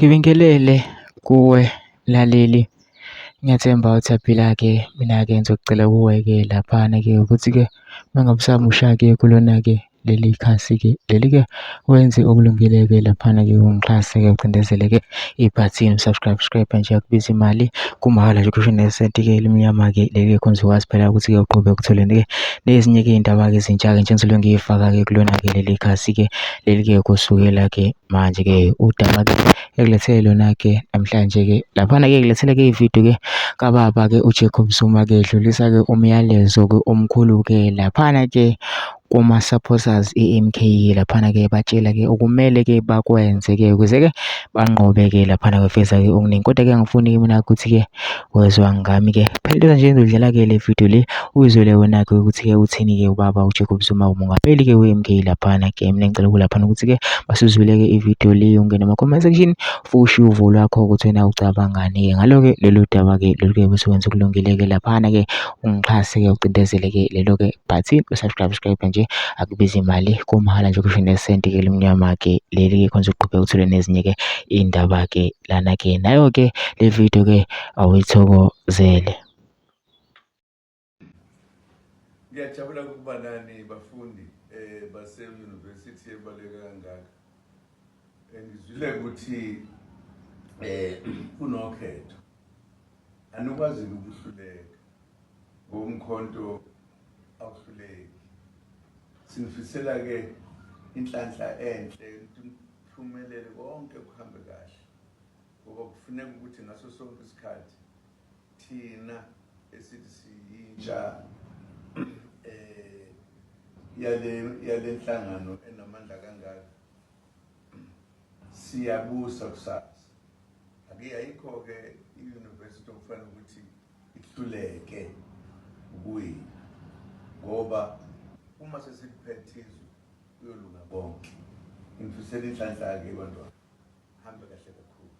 Ngibingelele kuwe mlaleli, ngiyathemba ukuthi uyaphila-ke. Mina-ke ngizocela kuwe-ke laphana-ke ukuthi-ke uma ngabe usamusha-ke kulona-ke leli khasi-ke leli-ke wenze okulungile-ke laphana-ke ungixhase-ke ucindezele-ke ibhathini u-subscribe subscribe nje akubiza imali kumahhala nje kusho nesenti-ke elimnyama-ke leli-ke khona uzokwazi phela ukuthi-ke uqhubeke uthole-ke nezinye-ke iy'ndaba-ke ezintsha-ke nje engizobe ngiyifaka-ke kulona-ke leli khasi-ke leli-ke kusukela-ke manje-ke udaba-ke ekulethele lona-ke namhlanje-ke laphana-ke ngilethele-ke ividiyo-ke kababa-ke uJacob Zuma-ke edlulisa-ke umyalezo-ke omkhulu-ke laphana-ke kuma-supporters e-M_K laphana-ke batshela-ke okumele-ke bakwenze-ke ukuze-ke banqobe-ke laphana befeza-ke okuningi kodwa-ke angifuni-ke mina ukuthi-ke wezwa ngami-ke phela into nje ngizodlala-ke le video le uyizwele wena-ke ukuthi-ke uthini-ke ubaba uJacob Zuma umongameli-ke we-M_K laphana-ke mina ngicela ukulaphana ukuthi-ke basizwile-ke ividiyo le ungene ema-comment section futhi uvo lwakho ukuthi wena ucabangani-ke ngalo-ke lolu daba-ke lolu-ke bese wenza okulungile-ke laphana-ke ungixhase-ke ucindezele-ke lelo-ke button u-subscribe subscribe nje akubizi imali kumahhala nje kusho nesenti-ke elimnyama-ke leli-ke khona uzoqhubeka uthole nezinye-ke iy'ndaba-ke lana-ke nayo-ke le video-ke awuyithokozele. Ngiyajabula ukuba nani bafundi eh base university ebaleka kangaka. Eh, ngizwile ukuthi eh kunokhetho. Anikwazi ukuhluleka. Ngomkhonto awuhluleki. Sinifisela ke inhlanhla enhle ukuthi niphumelele konke kuhambe kahle. Ngoba kufuneka ukuthi ngaso sonke isikhathi thina esithi siyintsha eh yale yalenhlangano enamandla kangaka siyabusa kusasa ake ayikho ke i-university okufanele ukuthi ihluleke ukuwina ngoba uma sesiliphethe izwe kuyolunga konke ngifisela inhlanhla-ke bantwana hambe kahle kakhulu.